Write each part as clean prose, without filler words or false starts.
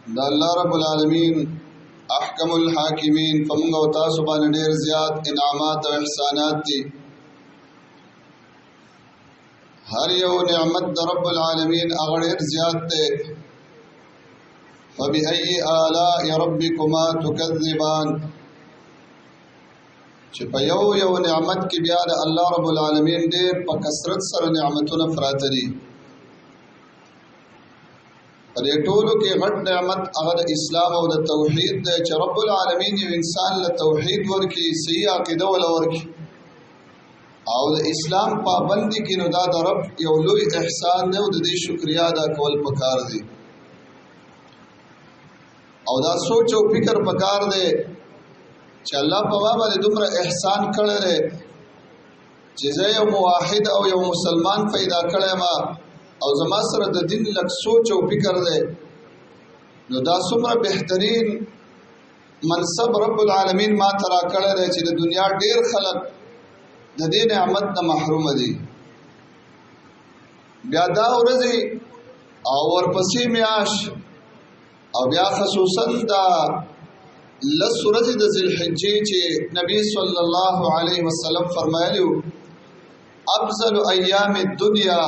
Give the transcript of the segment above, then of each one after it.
د الله رب العالمین احکم الحاکمین په موږ او تاسو باندې ډیر زیات انعامات او احسانات دي. هر یو نعمت د رب العالمین هغه ډیر زیات دی. فبأي آلاء ربكما تكذبان، چې په یو یو نعمت کې بیا د الله رب العالمین ډیر په کثرت سره نعمتونه پراته دي. په دې ټولو کې غټ نعمت هغه د اسلام او د توحید دی، چې رب العالمین یو انسان له توحید ورکي، صحیح عقیده ول ورکي او د اسلام پابندي کې، نو دا د رب یو لوی احسان دی او د دې شکریا ادا کول پکار دی. او دا سوچ او فکر پکار دی چې الله په ما باندې دومره احسان کړی دی چې زه یو موحد او یو مسلمان پیدا کړی ما او زما سره د دین لک سوچ او فکر دی، نو دا څومره بهترین منصب رب العالمین ما ترا کړی دی چې د دنیا ډیر خلک د دې نعمت نه محروم دي. بیا دا ورځې او ورپسې میاش او بیا خصوصا دا لس ورځې د ذوالحجې چې نبی صلی الله علیه وسلم فرمایلی، افضل ایام الدنیا،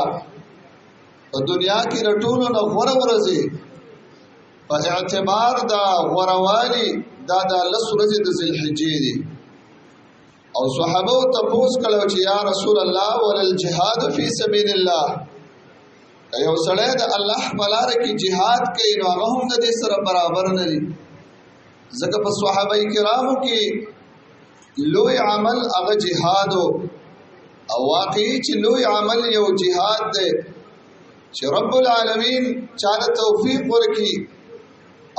په دنیا کې د ټولو نه غوره ورځې په اعتبار دا غوروالي دا د لس ورځې د ذوالحجې دي. او صحابه ته پوس کړو چې یا رسول الله، ولل جهاد فی سبیل الله، که یو سړی د الله په لار کې جهاد کوي نو هغه هم د دې سره برابر نه دي؟ ځکه په صحابه کرامو کې لوی عمل هغه جهاد او واقعي چې لوی عمل یو جهاد دی، چې رب العالمین چاله توفیق ورکړي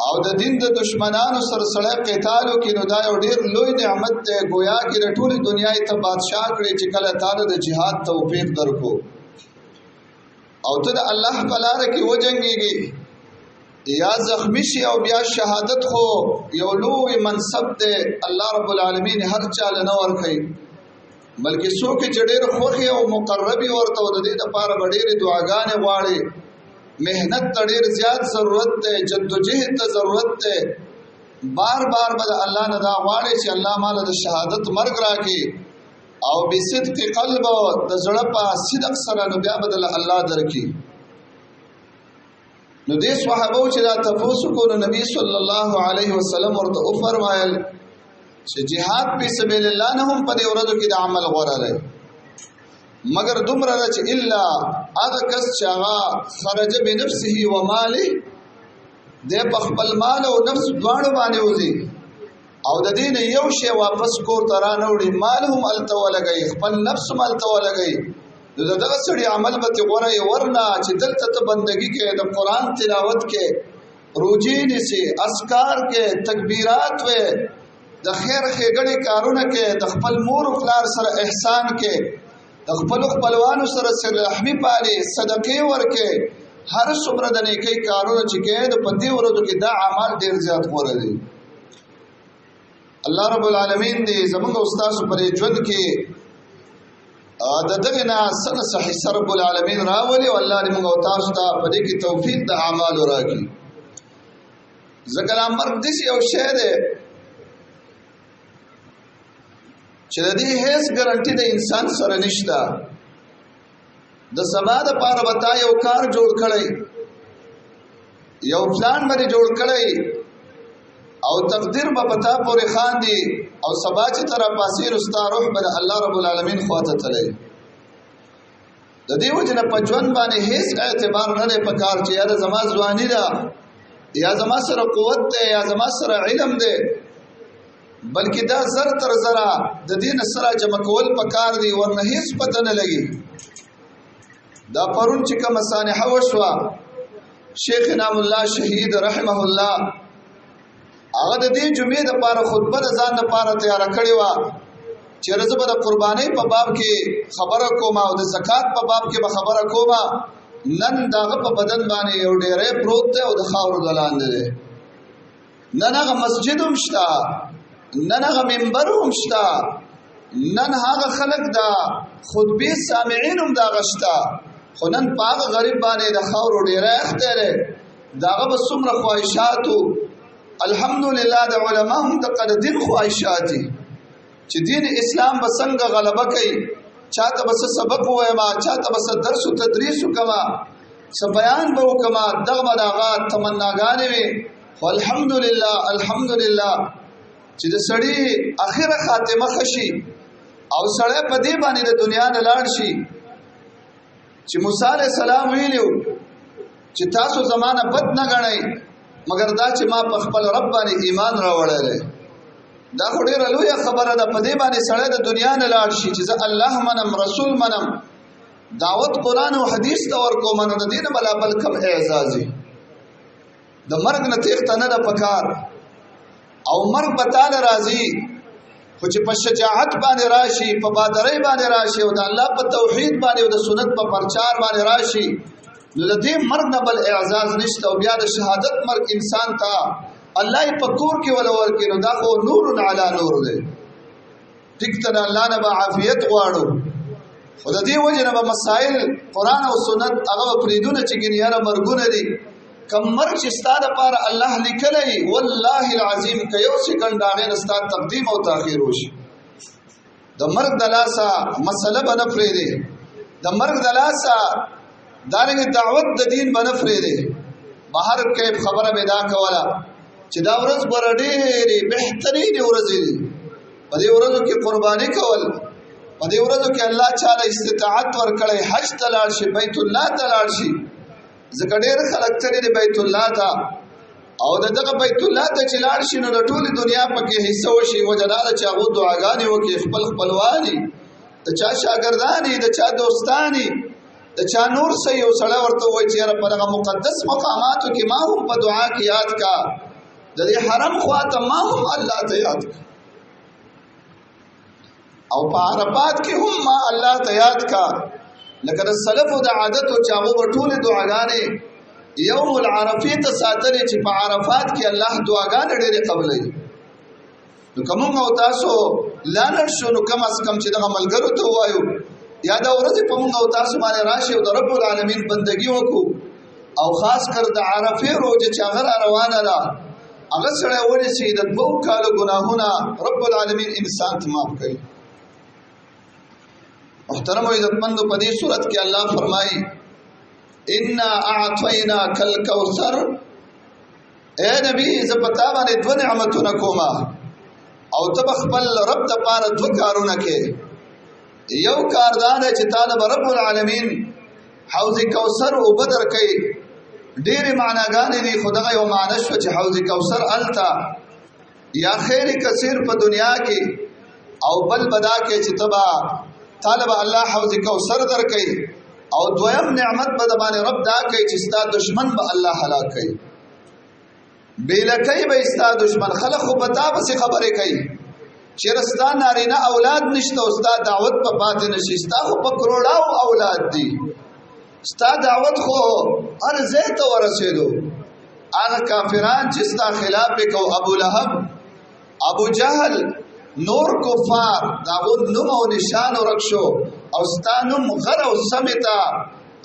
او د دین د دشمنانو سره سړی قتال وکړي، نو دا یو ډیر لوی نعمت دی. گویا کې د ټولې دنیا ته بادشاه کړي چې کله تعالی د جهاد توفیق درکو او ته د الله په لار کې وجنګېږي یا زخمی شي او بیا شهادت، خو یو لوی منصب دی، الله رب العالمین هر چا له نه ورکوي، بلکې څوک چې ډېر خوښي او مقربي ورته او د دې لپاره به ډېرې دعاګانې غواړي. مهنت ته ډېر زیات ضرورت دی، جدوجهد ته ضرورت دی. بار بار به د الله نه دا غواړي چې الله مال د شهادت مرګ راکړي او بصدق قلب، د زړه په صدق سره، نو بیا بدل الله درکې. نو دې صحابه چې دا تفوس کو، نو نبی صلی الله علیه وسلم ورته او فرمایل چې جهاد په سبیل الله نه هم په دې ورځو کې د عمل غوړه دی، مګر دومره ده چې الا هغه کس چې هغه خرج بنفسه و ماله، د په خپل مال او نفس دواړو باندې وځي او د دین یو شی واپس کور ته را نه وړي، مال هم الته ولګي، خپل نفس هم الته ولګي، نو دغه سړي عمل به ته غوړه ورنه چې دلته ته بندگی کې، د قران تلاوت کې، روزي نیسي، اسکار کې، تکبیرات وې، د خیر ښېګڼې کارونه کې، د خپل مور او پلار سره احسان کې، د خپل خپلوانو سره سره رحمي پالي، صدقې ورکې، هر څومره د نیکۍ کارونه چې کې، د په دې ورځو کې دا اعمال ډېر زیات غوره دي. الله رب العالمین دې زموږ او تاسو پر ژوند کې د دغه نه سن صحیح رب العالمین راولي او الله دې موږ او تاسو ته په دې کې توفیق د اعمال راکړي. ځکه لا مرګ دې یو شی دی چې د دې هیڅ ګارانټي د انسان سره نشته. د سبا د پاره به تا یو کار جوړ کړی، یو پلان باندې جوړ کړی او تقدیر به پتا پورې خاندي او سبا چې تر پاسې رستا روح به الله رب العالمین خواته تللی. د دې وجه نه په ژوند باندې هیڅ اعتبار نه دی پکار چې یاره زما ځواني ده، یا زما سره قوت دی، یا زما سره علم دی، بلکې دا زر تر زره د دین سره جمع کول پکار دی، ورنه هیڅ پته نه لګي. دا پرون چې کومه سانحه وشوه، شیخ نام الله شهید رحمه الله هغه د دې جمعې د پاره خطبه د ځان د پاره تیار کړې و چې زه به د قربانۍ په باب کې خبره کوم او د زکات په باب کې به خبره کوم. نن داغه په بدن باندې یو ډیره پروت دی او د خاورو دلاندې دی. نن هغه مسجد هم شته، نن هغه منبر هم شته، نن هغه خلک دا خطبه سامعین هم دا غشتا، خو نن پاغه غریب باندې د خاورو ډیره اخته دی. داغه به څومره خواهشاتو. الحمدلله د علما هم د قد دین خواهشات دي چې دین اسلام به څنګه غلبه کوي، چاته به سبق وایم، چاته به درس او تدریس وکما، څه بیان به وکما، دغه به دغه تمناګانې وي. خو الحمدلله الحمدلله چې د سړي اخره خاتمه خشي او سړی په دې باندې د دنیا نه لاړ شي. چې موسی علیه السلام ویلو چې تاسو زمانه بد نه غنئ، مګر دا چې ما په خپل رب باندې ایمان راوړی دی. دا خو ډیره لویه خبره ده. په دې باندې سړی د دنیا نه لاړ شي چې زه الله منم، رسول منم، دعوت قرآن او حدیث ته ورکوم، نو د دې نه بلا بل کم اعزاز دی. د مرګ نه تېښته نه ده پکار، او مرګ به تاله راځي، خو چې په شجاعت باندې راشي، په بادرۍ باندې راشي، او د الله په توحید باندې او د سنت په پرچار باندې راشي، نو د دې مرګ نه بل اعزاز نشته. او بیا د شهادت مرګ انسان ته الله یې په کور کې ولا ورکړي، نو دا خو نور علی نور دی. ټیک ته د الله نه به عافیت غواړو، خو د دې وجه نه به مسائل قرآن او سنت هغه به پرېږدو نه چې ګنې یاره مرګونه دي. کم مرګ چې ستا دپاره الله لیکلی، والله العظیم که یو سیکنډ هغې نه ستا تقدیم او تاخیر وشي، د مرګ د لاسه مسله به نه پرېږدې، د مرګ د لاسه دارنګه دعوت د دین به نه پرېږدې. بهر کیف خبره مې دا کوله چې دا ورځ ګوره ډېرې بهترینې ورځې دي. په دې ورځو کې قرباني کول، په دې ورځو کې الله چاله استطاعت ورکړی حج ته لاړ شي، بیت الله ته لاړ شي. ځکه ډېر خلک تللي دي بیت الله ته، او د دغه بیت الله ته چې لاړ شي نو د ټولې دنیا پکې حصه وشي. وجه دا ده چې هغو دعاګانې وکړي، خپل خپلواني، د چا شاګرداني، د چا دوستاني، د چا نور څه، یو سړی ورته وایي چې یاره په دغه مقدس مقاماتو کې ما هم په دعا کې یاد کا، د دې حرم خوا ته ما هم الله ته یاد کا، او په عرفات کې هم ما الله ته یاد کا. لکه د سلفو د عادتو چې هغو به ټولې دعاګانې یوم العرفې ته ساتلې چې په عرفات کې الله دعاګانې ډېرې قبلوي. نو که موږ او تاسو لا نه شو، نو کم از کم چې دغه ملګرو ته ووایو، یا دا ورځې په موږ او تاسو باندې راشي او د رب العالمین بندگی وکړو، او خاص کر د عرفې روزه چې هغه را روانه ده، هغه سړی ونیسي د دوو کالو ګناهونه رب العالمین انسان ته معاف کوي. محترم او عزتمند، په دې صورت کې الله فرمایي انا اعطینا کل کوثر. اے نبی، زه په تا باندې دوه نعمتونه کومه او ته به خپل رب د پاره دوه کارونه کې. یو کار دا دی چې تا له رب العالمین حوض کوثر او بدر کوي. ډېرې معناګانې دي، خو دغه یو معنی شوه چې حوض کوثر الته یا خیر کثیر په دنیا کې، او بل بدا کې چې تبا طالب الله حوض کوثر درکې، او دویم نعمت به د باندې رب دا کوي چې ستا دشمن به الله هلاک کوي، بیلکې به ستا دشمن. خلک خو په تا پسې خبرې کوي چې رستا نارینه اولاد نشته او ستا دعوت په پاتې نشي، ستا خو په کروڑاو اولاد دي، ستا دعوت خو هر ځای ته ورسېدو. هغه کافران چې ستا خلاف کو، ابو لهب، ابو جهل، نور کفار، داغو نوم او نشان ورک شو، او ستا نوم غر او سمتا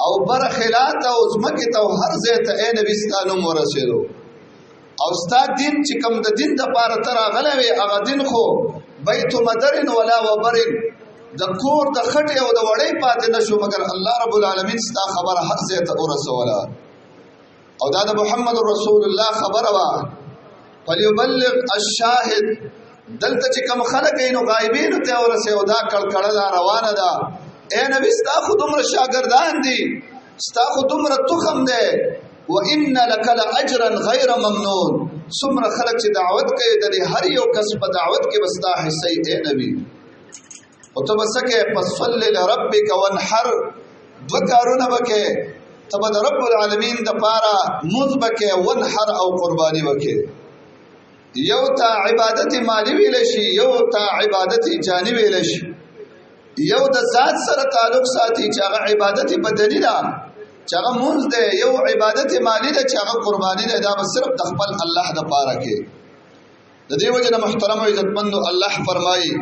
او بر خلات او زمکه ته هر ځای ته اے نبی ستا نوم ورسېدو. او ستا دین چې کوم د دین د پاره تر غلې وي، هغه دین خو بیت مدرن ولا وبرن، د کور د خټې او د وړې پاتې نشو، مګر الله رب العالمین ستا خبره هر ځای ته ورسوله. او دا د محمد رسول الله خبره وا، فلیبلغ الشاهد. دلته چې کم خلک یې نو غایبین ته ورسې، او دا کړکړه دا روانه ده. اے نبی، ستا خو دومره شاګردان دي، ستا خو دومره تخم دی، وان لک لاجرا غیر ممنون. څومره خلک چې دعوت کوي، د دې هر یو کس په دعوت کې بستا حصہ اے نبی. او ته بسکه فصل لربک وانحر. دو کارونه وکې، ته به د رب العالمین د پاره مونځ وکې، وانحر او قرباني وکې. یو ته عبادت مالی ویل شي، یو ته عبادت جانی ویل شي. یو د ذات سره تعلق ساتي چې هغه عبادت بدني ده چې هغه مونځ دی، یو عبادت مالی ده چې هغه قرباني ده، دا به صرف د خپل الله د پاره کې. د دې وجه نه محترم او عزتمند، الله فرمایي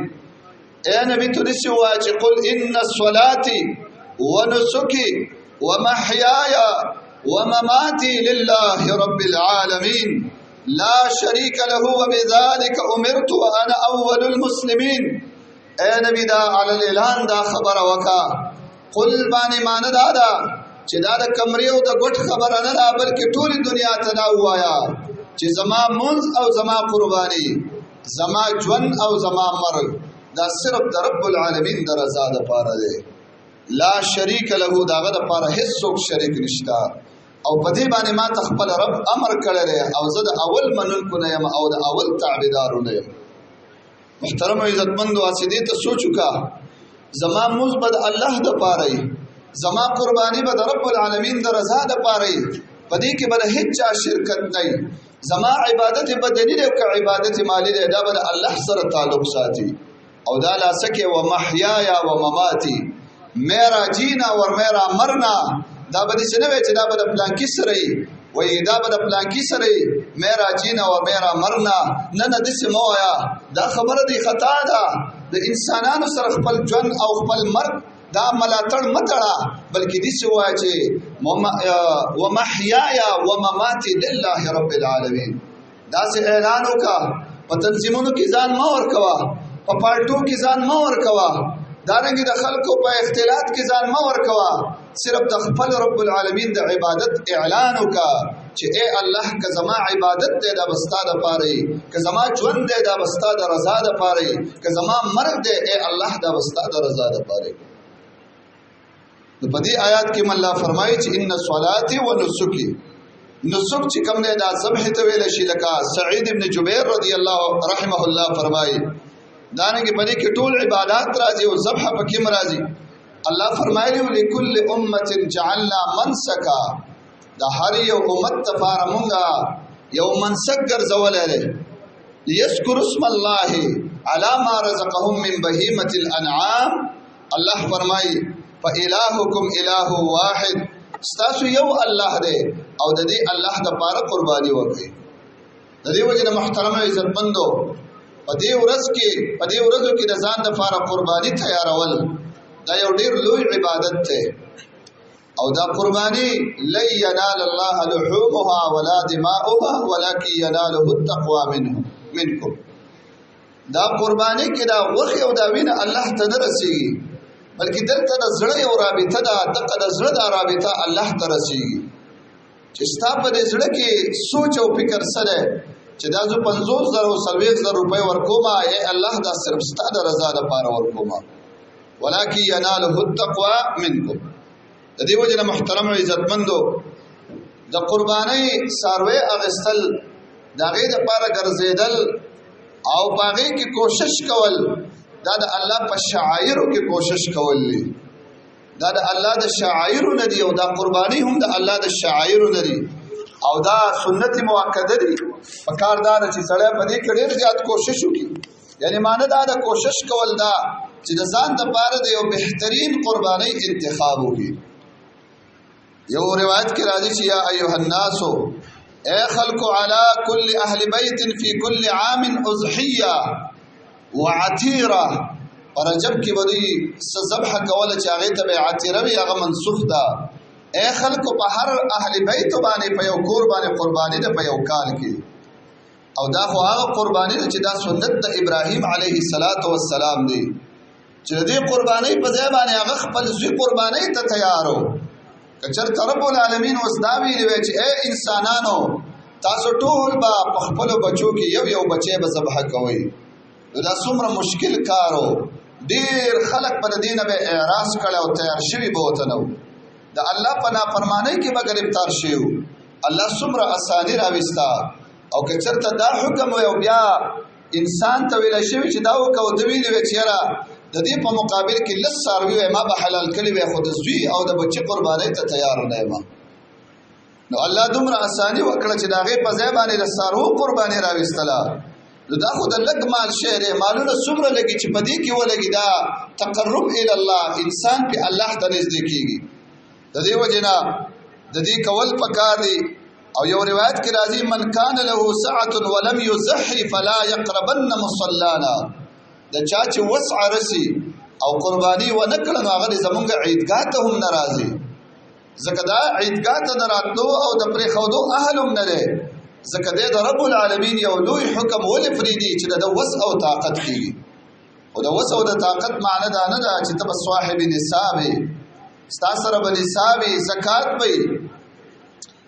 اے نبی ته دې وایي چې قل ان صلاتي ونسكي ومحياي ومماتي لله رب العالمين لا شريك له وبذلك امرت وانا اول المسلمين. اے نبی دا علی الاعلان دا خبره وکا. قل باندې مان دا دا چې دا د کمرې او د ګټ خبره نه ده، بلکې ټول دنیا ته دا وایا چې زما منځ او زما قرباني، زما ژوند او زما مرګ دا صرف د رب العالمین د رضا لپاره دی. لا شریک له، داغه د پاره هیڅ څوک شریک نشتا، او په دې باندې ما ته خپل رب امر کړی دی او زه د اول منونکو نه یم او د اول تابعدارو نه یم. محترم او عزتمند، واسطې ته سوچ وکا، زما موز به د الله د پاره، زما قرباني به د رب العالمین د رضا د پاره، په دې کې به هیڅ چا شرکت نه، زما عبادت بدني دی او که عبادت مالی دی، دا به د الله سره تعلق ساتي. او دا لا سکه و محیایا و مماتی، میرا جینا اور میرا مرنا، دا به دې نه وي چې دا به د پلانکی سره وي، دا به د پلانکی سره، میرا جینا او میرا مرنا. نه نه، دې مو آیا دا خبره دی خطا ده. د انسانانو سره خپل ژوند او خپل مرګ دا ملاتړ متړه، بلکې دې څه وایي چې ومحیایا ومماتی لله رب العالمین. دا څه اعلان وکا، په تنظیمونو کې ځان ما ور کوا، په پالټو کې ځان ما ور کوا، دارنګ د خلکو په اختلاط کې ځان ما ور کوا، صرف د خپل رب العالمین د عبادت اعلان وکا چې اے الله، که زما عبادت دې دا بستا د پاره، که زما ژوند دې دا بستا د رضا د پاره، که زما مرګ دې اے الله دا بستا د رضا د پاره. نو په دې آیات کې الله فرمایي چې ان صلاتي و نسکی. نسک چې کوم دی دا ذبح ته ویل شي، لکه سعید ابن جبیر رضی الله رحمه الله فرمایي. دانګه په دې کې ټول عبادت راځي او ذبح پکې مرাজি. الله فرمایلی لكل امه جعلنا منسکا، د هر یو امت لپاره مونږه یو منسک ګرځولې دی، ليذكر اسم الله على ما رزقهم من بهيمه الانعام. الله فرمایي فالهکم اله واحد، ستاسو یو الله دی او د دې الله د پاره قرباني وکړي. د دې وجه محترم عزتمندو، په دې ورځ کې، په دې ورځو کې د ځان د پاره قرباني تیارول دا یو ډیر لوی عبادت دی. او دا قرباني لن ينال الله لحومها ولا دماؤها ولكن يناله التقوى منه منكم. دا قرباني کې دا غوښه او دا وینه الله ته نه رسیږي، بلکې دلته د زړه یو رابطه ده، دغه د زړه دا رابطه الله ته رسیږي. چې ستا په دې زړه کې سوچ او فکر سره چې دا زه 50000 او 40000 روپۍ ورکوم، اے الله دا صرف ستا د رضا لپاره ورکوم، ولکه یناله التقوا منکم. د دې وجه نه محترم عزتمندو، د قربانۍ ساروی اغستل، د هغې دپاره ګرځېدل او په هغې کې کوشش کول، دا د الله په شعایرو کې کوشش کول دي، دا د الله د شعایرو نه دی، او دا قرباني هم د الله د شعایرو نه دی، او دا سنت مؤکده دی. په کار دار چې سړی په دې کې ډېر زیات کوشش وکړي، یعنی معنی دا د کوشش کول دا چې د ځان د پاره د یو بهترین قرباني انتخاب وکړي. یو روایت کې راځي چې یا ایها الناس، اے خلق، علی کل اهل بیت فی کل عام اضحیه وعتیره. رجب کې بدی ذبح کوله چې هغه ته به عتیره وي، هغه منسوخ ده. اے خلق، په هر اهل بیت باندې په یو کور باندې قرباني ده په یو کال کې. او دا خو هغه قرباني ده چې دا سنت د ابراهیم علیه الصلاۃ والسلام دی، چې دې قرباني په ځای باندې هغه خپل زوی قرباني ته تیارو. کچر رب العالمین اوس دا ویلي وی چې اے انسانانو، تاسو ټول به په خپل بچو کې یو یو بچی به ذبح کوئ، نو دا څومره مشکل کارو، ډیر خلک په دې نه به اعراض کړي او تیار شوي به وته نو د الله په نافرمانی کې به گرفتار شي. الله څومره اساني راوستا. او که چرته دا حکم وي او بیا انسان ته ویل شوی چې دا وکاو، د ویلي وی چې را د دې په مقابل کې لس څاروي وي ما به حلال کړي وي، خو د زوی او د بچی قربانۍ ته تیار نه یم. نو الله دومره اساني وکړه چې د هغې په ځای باندې د څاروو قرباني راوستله. نو دا خو د لږ مال شی دی، مالونه څومره لګي چې په دې کې ولګي، دا تقرب الی الله، انسان په الله ته نږدې کیږي. د دې وجه نه د دې کول پکار دی. او یو روایت کې راځي من کان له سعه ولم يزحي فلا يقربن مصلانا. د چا چې وسع رسی او قرباني و نه کړه، نو هغه زمونږ عیدګاه ته هم ناراضي. ځکه دا عیدګاه ته دراتلو او د پرېښودو اهل هم نه دی، ځکه دی د رب العالمین یو لوی حکم ولې پرېږدي چې د وس او طاقت کېږي. خو د وس او د طاقت معنی دا نه ده چې ته به صاحب نصاب یې، ستا سره به نصاب وي، زکات به وي.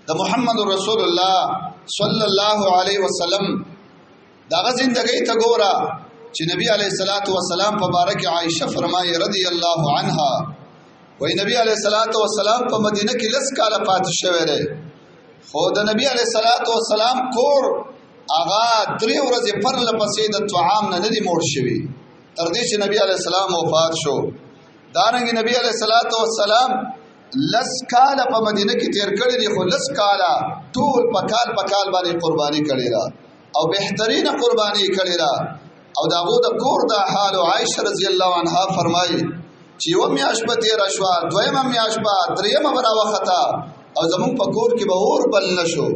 د محمد رسول الله صلی الله علیه وسلم دغه زندګۍ ته ګوره چې نبی علیه الصلاۃ والسلام په باره کې عائشه فرمایي رضی الله عنها، وای نبی علیه الصلاۃ والسلام په مدینه کې لس کاله پاتې شوی دی، خو د نبی علیه الصلاۃ والسلام کور هغه درې ورځې پرله پسې د طعام نه نه دی موړ شوی تر دې چې نبی علیه السلام وفات شو. دارنګ نبی علیه الصلاۃ والسلام لس کاله په مدینه کې تیر کړی دی، خو لس کاله ټول په کال په کال باندې قرباني کړې ده او بهترینه قرباني کړې ده. او داغو د کور د حال عائشه رضی الله عنها فرمایي چې یو میاشت به تېره شوه، دویمه میاشت به، درېیمه به راوخته او زمونږ په کور کې به اور بل نه شو.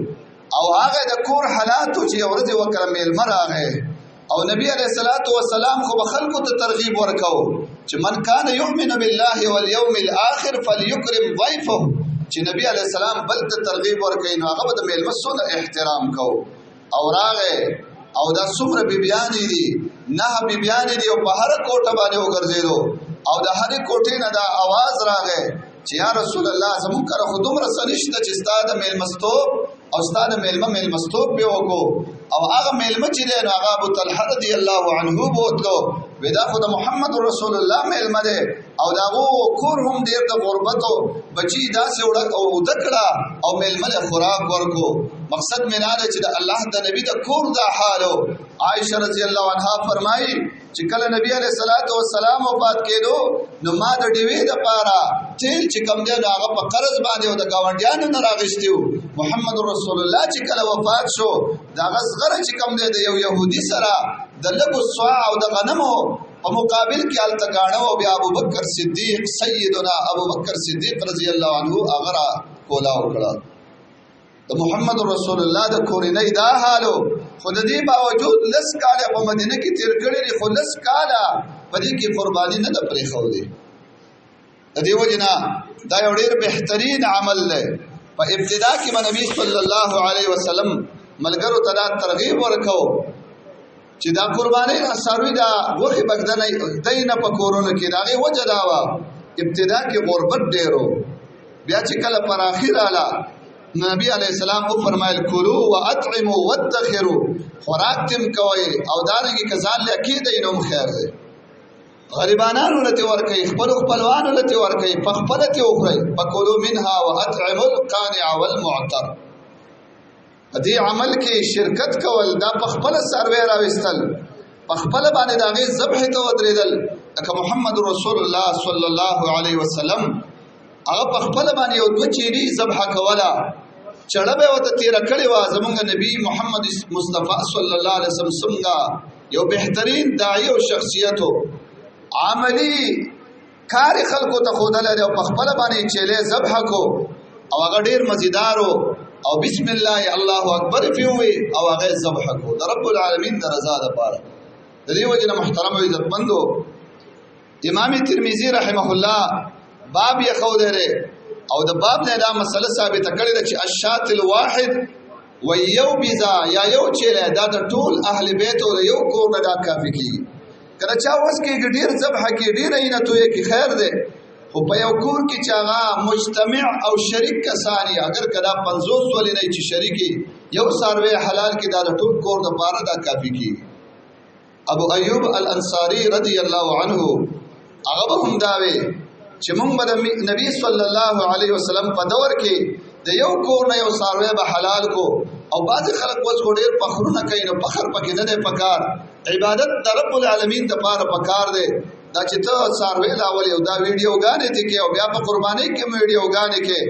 او هغه د کور حالاتو چې یو ورځ وکړه میلمه راغی او نبی علیہ الصلوۃ والسلام خو به خلکو ته ترغیب ورکاو چې من کان یؤمن بالله والیوم الاخر فلیکرم ضیفه، چې نبی علیہ السلام بل ته ترغیب ورکړي نو هغه به د میلمه څونه احترام کو. او راغی او دا څومره بیبیانې دي، نه بیبیانې دي، او په هر کوټه باندې وګرځېدو او د هرې کوټې نه دا आवाज راغی چې یا رسول الله زمونږ کره خو دومره څه نشته چې ستا د میلمستوب او ستا د میلمه میلمستوب به وکړو. او هغه میلمه چې دی نو هغه ابو طلحه رضی الله عنه بوتلو، وی دا خو د محمد رسول الله میلمه دی او د هغو کور هم ډېر د غربتو بچي داسې وړه او دکړه او میلمه له خوراک ورکو. مقصد مې دا دی چې د الله د نبی د کور دا حالو. عائشه رضی الله عنها فرمایي چې کله نبی علیہ الصلوۃ والسلام وفات کېدو نو ما د ډیوې د پاره تیل چې کم دی نو هغه په قرض باندې او د گاونډیانو نه راغستیو. محمد رسول الله چې کله وفات شو دا غزغره چې کم دی د یو يهودي سره د لګو صاع او د غنمو په مقابل کې الته غاڼه او بیا ابوبکر صدیق سیدنا ابوبکر صدیق رضی الله عنه هغه را کولا وکړه. د محمد رسول الله د کورنۍ دا حالو، خو د دې باوجود لس کاله په مدینه کې تیر کړی دي، خو لس کاله په دې کې قرباني نه ده پرېښودې. د دې وجې نه دا یو ډېر بهترین عمل دی. په ابتدا کې به نبی صلی الله علیه وسلم ملګرو ته دا ترغیب ورکاو چې دا قرباني دا څاروي دا غوښې بګدنه دی نه په کورونو کې. د هغې وجه دا وه ابتدا کې غربت ډېرو، بیا چې کله پراخي راله نبی علیہ السلام او فرمایل کلو واطعموا وادخروا، خوراک تم کوي او دارنګه کزان لکه دی نوم خیر دی، غریبانانو لته ورکي، خپل خپلوانو لته ورکي، په خپل ته وخوري. فکلوا منها واطعموا القانع والمعتر. دې عمل کې شرکت کول دا په خپل سروي راوستل، په خپل باندې دا غي ذبح ته ودرېدل، لکه محمد رسول الله صلی الله علیه وسلم هغه په خپل باندې یو دوه چیرې ذبح کوله، چړه به وته تیر کړی و. زمونږ نبی محمد مصطفی صلی الله علیه وسلم څنګه یو بهترین داعی او شخصیت عملی کار خلکو ته خودل او په خپل باندې چيلې ذبح کو او هغه ډیر مزیدارو او بسم الله الله اکبر پیوي او هغه ذبح کو د رب العالمین د رضا لپاره. د دې وجه نه محترم او عزتمندو امام ترمذی رحمه الله باب یې خو دی او د باب نه دا مسله ثابته کړې ده چې الشات الواحد و یو بيزا یا یو چیلې دا د ټول اهل بیت او یو کور نه دا کافي کی. کله چا وس کې ډیر ذبح کې ډیر نه توې کې خیر ده، خو په یو کور کې چې هغه مجتمع او شریک کسانی اگر کدا 50 ولې نه چې شریکی یو ساروی حلال کې دا د ټول کور د پاره دا کافي کی. ابو ایوب الانصاری رضی الله عنه هغه هم داوي چې موږ به د نبی صلی الله علیه وسلم په دور کې د یو کور نه یو ساروی به حلال کو. او بعض خلک اوس خو ډیر فخرونه کوي، نو فخر پکې نه دی پکار، عبادت د رب العالمین د پاره پکار دی. دا چې ته څاروی راولې او دا ویډیوګانې دې کې او بیا په قربانۍ کې ویډیوګانې کې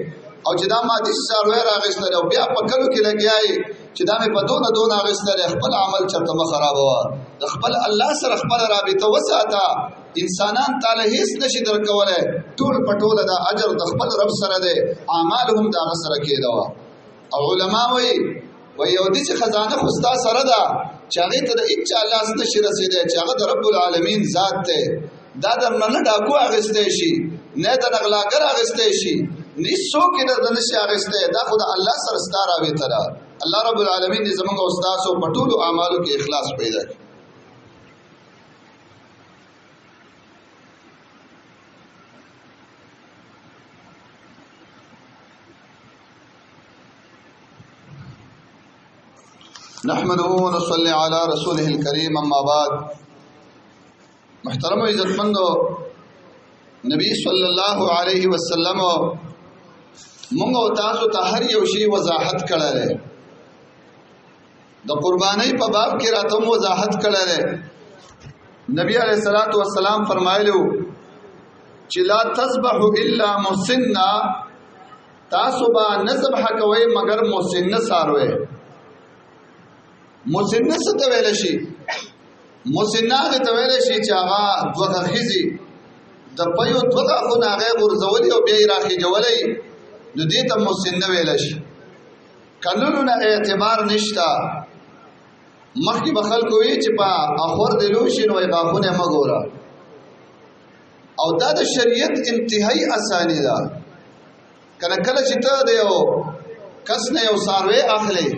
او چې دا ما دې څاروی راغستل او بیا په کلو کې لګیای چې دا مې په دونه دونه اغستل، خپل عمل چرته مه خرابوه، د خپل الله سره خپل رابطه وساته. انسانان تعالی هیڅ نشي درکولی، ټول په ټوله دا اجر د خپل رب سره دی، اعمال هم د هغه سره کېده. او علما وایي وایي یو داسې خزانه خو ستا سره ده چې هغې ته د هېچا لاس نشي رسېدی، چې هغه د رب العالمین ذات دی. دا درنه نه ډاکو اخیستی شي، نه د غلاګر اخیستی شي، هیڅوک یې درته نشي اخیستی. دا خو د الله سره ستا رابطه ده. الله رب العالمین دې زموږ او ستاسو په ټولو اعمالو کې اخلاص پیدا کړي. نحمده ونصلي على رسوله الكريم، اما بعد. محترم او عزتمندو، نبی صلی الله علیه وسلم مونږ او تاسو ته هر یو شی وضاحت کړی دی. د قربانۍ په باب کې راته وضاحت کړی دی. نبی علیہ الصلوۃ والسلام فرمایلو چې لا تذبح الا مسنه، تاسو به نه ذبح کوئ مګر مسنه ساروي. مسنه څه ته ویل شي؟ مسنه هغه ته ویل شي چې هغه دوه غاښیزي د پیو دوه غاښونه هغه غورځولي او بیا یې راخېجولی، نو دې ته مسنه ویل شي. کلونو نه اعتبار نشته. مخکې به خلکو وی چې په اخور د لوی شي نو یې غاښونه مه ګوره. او دا د شریعت انتهایی اساني ده. کله کله چې ته د یو کس نه یو ساروی اخلې،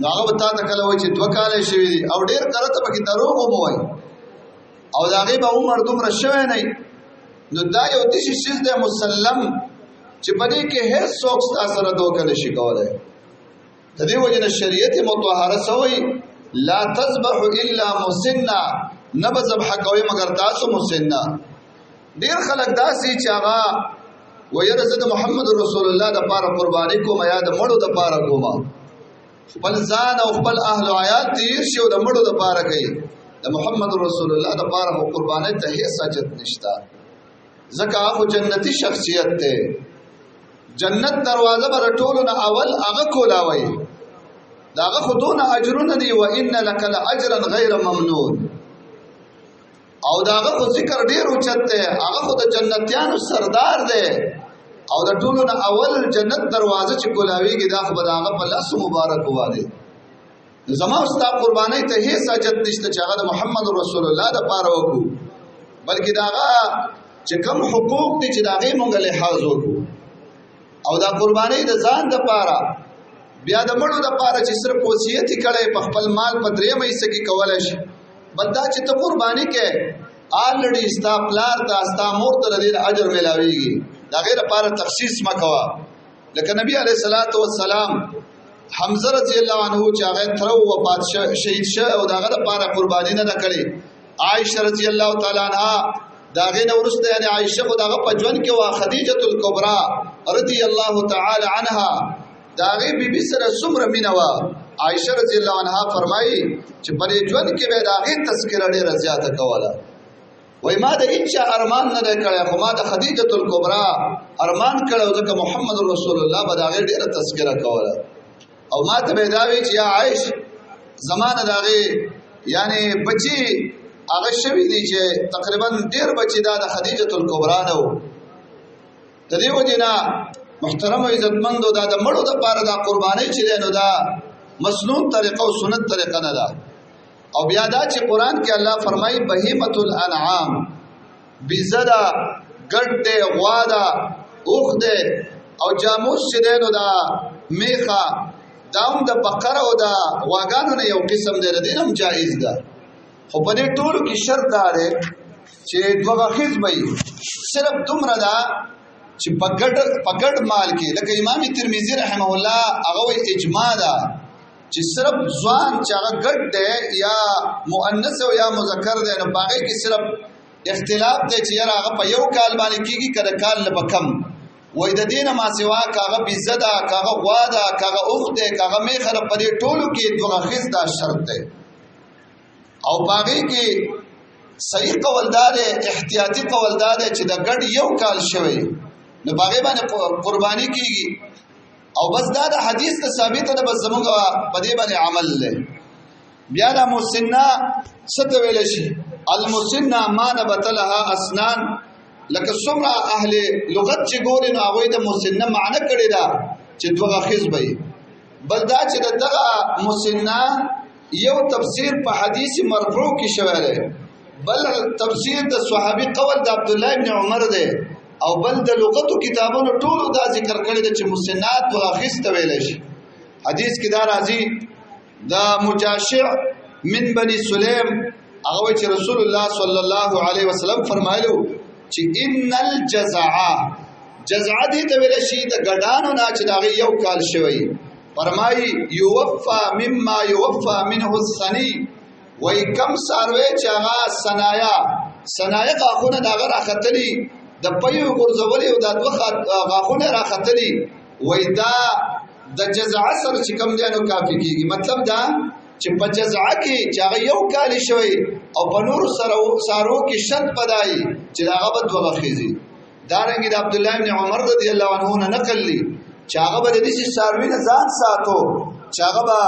نو هغه به تا ته کله وایي چې دوه کاله شوي دي، او ډېر کله ته پکې دروغ هم وایي، او د هغې به عمر دومره شوی نه. نو دا یو داسې څیز دی مسلم چې په دې کې هېڅ څوک ستا سره دوکه نه شي کولی. د دې وجې نه شریعت مطهره څه وایي؟ لا تذبح الا مسنه، نه به ذبح کوئ مګر تاسو مسنه. ډیر خلک داسې چې هغه ویره زه د محمد رسول الله د پاره قرباني کوم یا د مړو د پاره کوم، خپل ځان او خپل اهل او عیال تیر شي او د مړو د پاره کوي. د محمد رسول الله د پاره خو قرباني ته هیڅ حاجت نشته، ځکه هغه جنتی شخصیت دی. جنت دروازه به ټولو نه اول هغه کولاوي، داغه خو دونه اجرونه دي، و ان لک لاجرا غیر ممنون. او داغه خو ذکر ډیر اوچت دی، هغه خو د جنتیانو سردار دی، او د ټولو نه اول جنت دروازه چې کولاویږي دا خو به د هغه په لاس مبارک واره. زما او ستا قربانۍ ته هیڅ حاجت نشته چې هغه د محمد رسول الله د پاره وکړو، بلکې د هغه چې کوم حقوق دي چې د هغې مونږ لحاظ وکړو. او دا قربانۍ د ځان د پاره، بیا د مړو د پاره چې صرف وصیت یې کړی په خپل مال په درېیمه حصه کې کولی شي. بل دا چې ته قرباني کې آلړي ستا پلار ته ستا مور ته د دې اجر ملاویږي، د هغې لپاره تخصیص مه کوه. لکه نبی علیه الصلاة والسلام حمزه رضی الله عنه چې هغه تر وفات شهید شو او د هغه لپاره قرباني نه کړې. عائشه رضی الله تعالی عنها دا غي نه ورسته، یعنی عائشه خو دغه په ژوند کې وا، خدیجه الکبرى رضی الله تعالی عنها دا غي بیبي سره څومره مینه وا. عائشه رضی الله عنها فرمایي چې په ژوند کې به دا غي تذکرہ ډیره زیاته کوله. وای ما د هیڅ ارمان نه دی کړی، خو ما د خدیجه الکبرى ارمان کړو، ځکه محمد رسول الله به دا غي ډیره تذکرہ کوله. او ما ته به دا وی چې یا عائش زمانه دا غي یعنی بچی هغه شوی دی چې تقریبا ډیر بچی دا د خدیجه الکبرى نه وو. د دې وجنه محترم او عزتمندو، دا د مړو د پاره دا قرباني چې دی نو دا مسنون طریقه او سنت طریقه نه ده. او بیا دا چې قران کې الله فرمایي بهیمه الانعام، بزه ده، ګډ دی، غوا ده، اوښ دی، او جاموس چې دی نو دا میخه، دا هم د بقره او د غواګانو نه یو قسم دی، د دې نه هم جایز ده. خو په دې ټولو کې شرط دا دی چې دوه غاښیز به وي. صرف دومره ده چې په ګډ مال کې، لکه امام ترمذي رحمه الله هغه وایي اجماع ده چې صرف ځوان چې هغه ګډ دی یا مؤنث او یا مذکر دی، نو په هغې کې صرف اختلاف دی چې یاره هغه په یو کال باندې کېږي که د کال نه به کم. وایي د دې نه ما سوا که هغه بیزه ده، که هغه غوا ده، که هغه اوښ دی، که هغه میخه ده، په دې ټولو کې دوه غاښیز دا شرط دی. او په هغې کې صحیح قول دا دی، احتیاطي قول دا دی چې د ګډ یو کال شوی نو په هغې باندې قرباني کېږي. او بس دا د حدیث نه ثابته ده، بس زمونږ په دې باندې عمل دی. بیا دا مسنه څه ته ویل شي؟ المسنه ما نبت لها اسنان. لکه څومره اهل لغت چې ګوري نو هغوی د مسنه معنی کړې ده چې دوه غاښیز به وي. بل دا چې د دغه مسنه یو تفسیر په حدیث مرفوع کې شوی دی، بل تفسیر د صحابي قول د عبد الله ابن عمر دی. او بل د لغتو کتابونو ټولو دا ذکر کړی دی چې مسنات دوه خسته ویل شي. حدیث کې دا راځي د مجاشع من بني سلیم، هغه چې رسول الله صلی الله علیه وسلم فرمایلو چې ان الجزع، جزع دې ته ویل شي د ګډانو نه چې دا یو کال شوی، فرمایي یوفا مما یوفا منه الثنی، وای کم ساروی چې هغه صنایا صنایع غاښونه د هغه راختلي، د پیو غورځولي او د دوه غاښونه راختلي، وای دا د جزع سره چې کم دی نو کافي کیږي. مطلب دا چې په جزع کې چې هغه یو کال شوی او په نور سره سارو کې شرط پدای چې هغه به دوه خېزي. دارنګ د عبد الله بن عمر رضی الله عنه نه نقل لي چې هغه به د دې ساروی نه ځان ساتو چې هغه به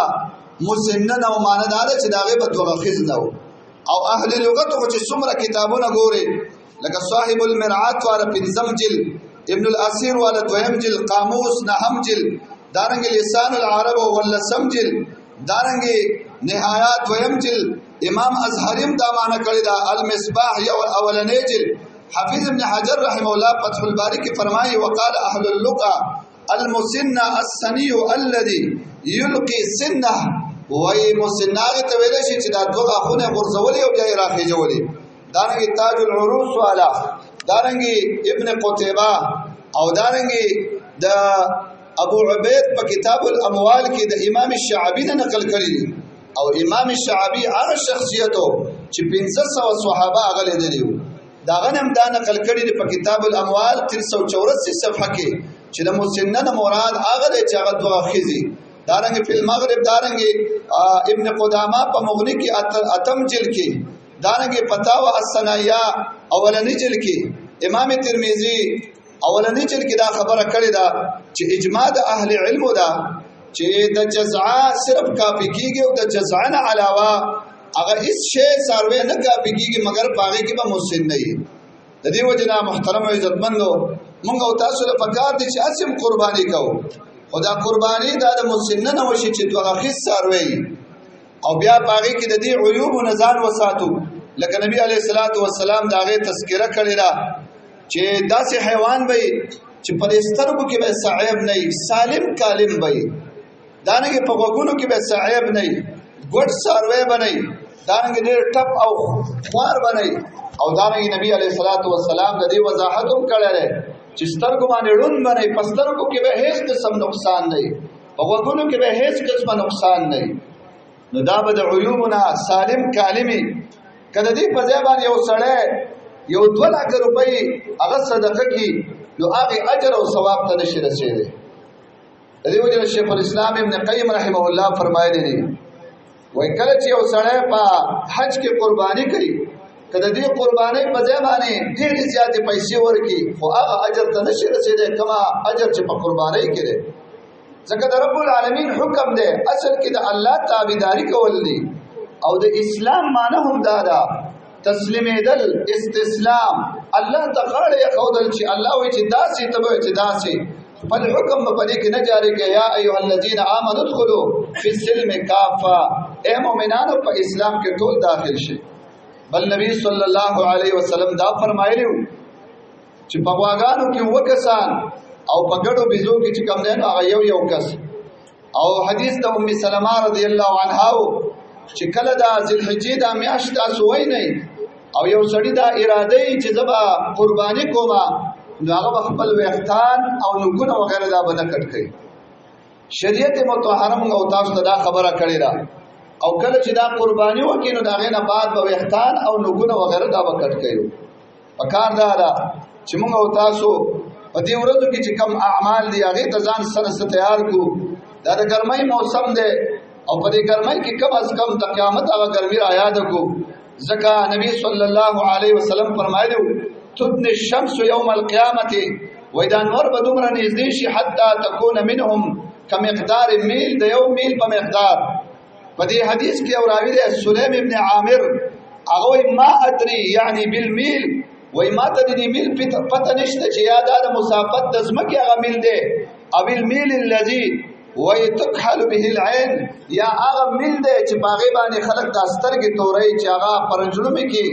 مسنن او معنی دا ده چې دا هغه به دوه خېز نه او اهل لغت خو چې څومره کتابونه ګوري لکه صاحب المرعات والا پنځم جلد، ابن الاسیر والا دویم جلد، قاموس نهم جلد، دارنګ لسان العرب ولسم جلد، دارنګ نهایات دویم جلد، امام ازهریم دا معنی کړی دا المصباح یو اولنې جلد، حافظ ابن حجر رحم الله فتح الباری کې فرمایي وقال اهل اللغه المسنه السني الذي يلقي سنه، وای مسنه ته ویل شي چې دا دوه غاښونه غورځولې او بیا یې راخېجولې. دارنګ تاج العروس والا، دارنګ ابن قتيبه او دارنګ د ابو عبید په کتاب الاموال کې د امام شعبی نه نقل کړی او امام شعبی هغه شخصیتو چې 1500 صحابه هغه لیدلی وو، دا غنم دا نقل کړی دی په کتاب الاموال 384 صفحه کې چې د مسنن مراد هغه دی چې هغه دوه خزي. دارنګ په المغرب، دارنګ ابن قدامه په مغنی کې اتم جلد کې، دارنګ فتاوا الثنایا اولنی جلد کې، امام ترمذی اولنی جلد کې دا خبره کړې ده چې اجماع د اهل علم ده چې د جزعه صرف کافی کیږي او د جزعه نه علاوه هغه هیڅ شی ساروی نه کافی کیږي مګر پاغه کې به مسن نه وي. د دې وجه نه محترم او عزتمندو مونږ او تاسو له پکار دي چې اسیم قرباني کوو، خدا قرباني دا د مسن نه وشي چې دوه خیس ساروی او بیا پاغه کې د دې عیوب نه ځان وساتو. لکه نبی علیه الصلاۃ والسلام دا غي تذکرہ کړی دا چې داسې حیوان به چې په سترګو کې به صعیب نه سالم کالم به، دانګ په غوګونو کې به صعیب نه، ګډ ساروی به نه، دانګ ډېر ټپ او خوار به نه. او دانګ نبی علیه الصلاۃ والسلام د دې وضاحت هم کړی دی چې سترګو باندې ړوند به نه، په سترګو کې به هیڅ قسم نقصان نه، په غوګونو کې به هیڅ قسم نقصان نه، نو دا به د عیوبنا سالم کالمی. کله دې په ځای باندې یو سړی یو 2 لک روپۍ هغه صدقه کی نو هغه اجر او ثواب ته نشي رسیدلی. د دې وجه شیخ الاسلام ابن قیم رحمه الله فرمایلی دی وای کله چې یو سړی په حج کې قرباني کوي کله دې قرباني په ځای باندې ډېر زیاتې پیسې ورکي خو هغه اجر ته نشي رسیدلی کما اجر چې په قرباني کې دی، ځکه د رب العالمین حکم دی اصل کې د الله تابعداري کول دي او د اسلام معنی هم دا ده تسلیمېدل، استسلام، الله ته غاړه یې ښودل چې الله وایي چې داسې ته به چې داسې خپل حکم به په دې کې نه جاري کوي. یا ایها الذین آمنوا ادخلوا فی السلم کافه، اے مؤمنانو په اسلام کې ټول داخل شئ. بل نبی صلی الله علیه وسلم دا فرمایلی چې په غواګانو کې وکسان او په ګډو بيزو کې چې کم دی نو هغه یو یو کس. او حدیث د ام سلمہ رضی الله عنها چې کله دا ذوالحجې دا میاشت تاسو وای نه او یو سړی دا اراده چې زبا قرباني کومه نو هغه خپل ویختان او نګونه وغیرہ دا به نه کټ کوي. شریعت مطهره موږ او تاسو ته دا خبره کړې ده او کله چې دا قرباني وکړي نو دا غینه بعد به ویختان او نګونه وغیرہ دا به کټ کوي. پکار دا ده چې موږ او تاسو په دې ورځو کې چې کم اعمال دي هغه ته ځان سره تیار کو. دا د ګرمۍ موسم دی او په دې ګرمۍ کې کم از کم د قیامت هغه ګرمي را یاد کو، ځکه نبی صلی الله علیه وسلم فرمایلی تدن الشمس یوم القیامت، وای دا نور به دومره نږدې شي حتی تكون منهم کمقدار میل، د یو میل په مقدار. په دې حدیث کې او راوی دی سلیم ابن عامر هغه ما ادري یعنی بالمیل، وای ما ته د دې میل پته نشته چې یا دا د مسافت د ځمکې هغه میل دی او المیل الذي وای تکحل به العين، یا هغه میل دی چې باغې باندې خلک د سترګې تورې چې هغه پرنجړمې کې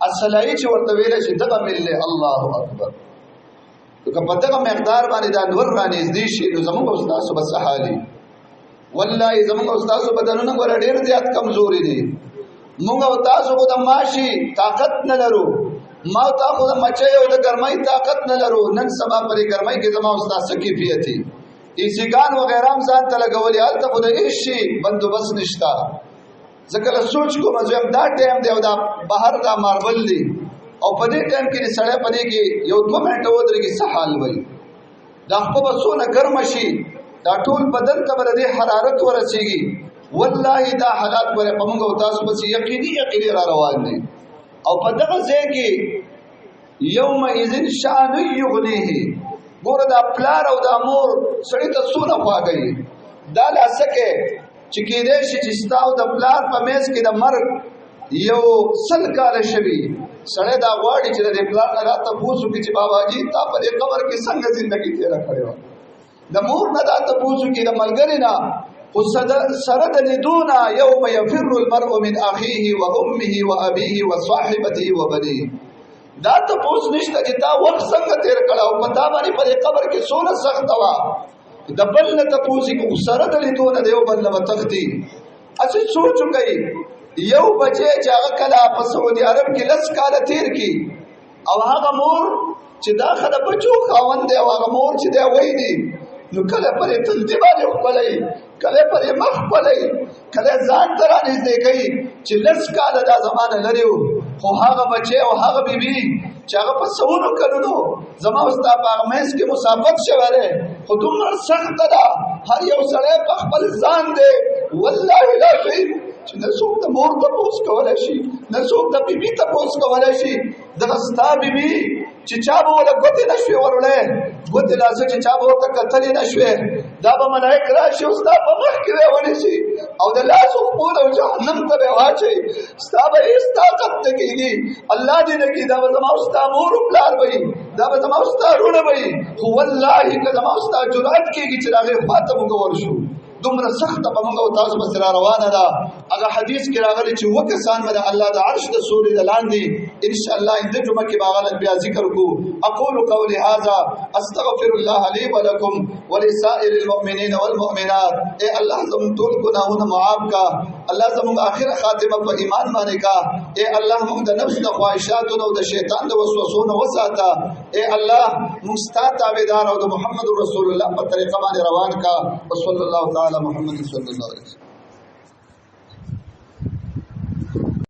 اصلای چې ورته ویل شي دغه میل دی. الله اکبر. نو که په دغه مقدار باندې دا نور را نږدې شي، نو زموږ او ستاسو به څه حالي؟ والله زموږ او ستاسو بدنونه ګوره ډېر زیات کمزوري دي. موږ او تاسو خو د ماشي طاقت نه لرو، ما تا خو د مچۍ او د ګرمۍ طاقت نه لرو. نن سبا پرې ګرمۍ کې زما او ستاسو کیفیت دی، ایسیګان وغیرہ هم ځان ته لګولې، هلته خو د هېڅ شي بندوبست نشته. زه کله سوچ کوم، زه هم دا ټایم دی او دا بهر دا ماربل دی، او په دې ټایم کې سړی په دې کې یو دوه منټه ودرېږي، څه حال وي؟ دا خپه به څونه ګرمه شي، دا ټول بدن ته به د دې حرارت ورسېږي. والله دا حالات ګوره په موږ او تاسو پسې یقیني یقیني را روان دي. او په دغه ځای کې یوم اذن شان یغنیه، ګوره دا پلار او دا مور سړی ته څونه خواږه، دا لا سکه چې کېدای شي چې ستا او د پلار په منځ کې د مرګ یو سل کاله شوي، سړی دا غواړي چې د دې پلار نه راته پوس وکړي چې بابا جی تا په دې قبر کې څنګه زندگی تېره کړې وه، د مور نه دا تپوس وکړي، د ملګري نه، خو سره د لیدو نه. یوم یفر المرء من اخیه و امه و ابیه و صاحبته و بنیه. دا تپوس نشته چې تا وخت څنګه تېر کړ او په تا باندې په دې قبر کې څونه سخته وه. د بل نه تپوس کو، سره د لیدو نه د یو بل نه وتښتي. اسی سوچ وکړئ، یو بچی چې هغه کله په سعودي عرب کې لس کاله تیر کی، او هغه مور چې دا خله بچو خاوند دی، او هغه مور چې دی وای دی، نو کله پرې تندي باندې خپلې، کله پرې مخ خپلې، کله ځان ته را نږدې کوي چې لس کاله دا زمانه لري. خو هغه بچی او هغه بیبي چې هغه په سونو کلونو زما او ستا په هغه منځ کې مسافت شوی دی، خو دومره سخته ده، هر یو سړی په خپل ځان دی. والله العظیم چې نه څوک د مور تپوس کولی شي، نه څوک د بیبي تپوس کولی شي. دغه ستا بیبي چې چا به وله ګوتې نه شوې وروړی، ګوتې لا څه، چې چا به ورته کتلې نه شوې، دا به ملایک راشي او ستا په مخ کې به ونیسي او د لاسو خپل او جهنم ته به واچوي، ستا به هېڅ طاقت نه کېږي. الله دې نه کړي، دا به زما او ستا مور او پلار به وي، دا به زما او ستا وروڼه به وي، خو والله که زما او ستا جرأت کېږي چې د هغې خوا ته موږ ورشو، دومره سخته په موږ او تاسو پسې را روانه ده. هغه حدیث کې راغلی چې وکسان به د الله د عرش د سوري د لاندې، ان شاء الله اند جمعه کې به هغه بیا ذکر کو. اقول قولي هذا استغفر الله لي ولكم ولسائر المؤمنين والمؤمنات. اے الله زموږ ټول ګناهونه معاف کا، الله زموږ اخره خاتمه په ایمان باندې کا. اے الله موږ د نفس د خواهشاتو او د شیطان د وسوسو نه وساته. اے الله موږ ستا تابعدار او د محمد رسول الله په طریقه باندې روان کا. وصلی الله تعالی محمد صلی الله علیه وسلم.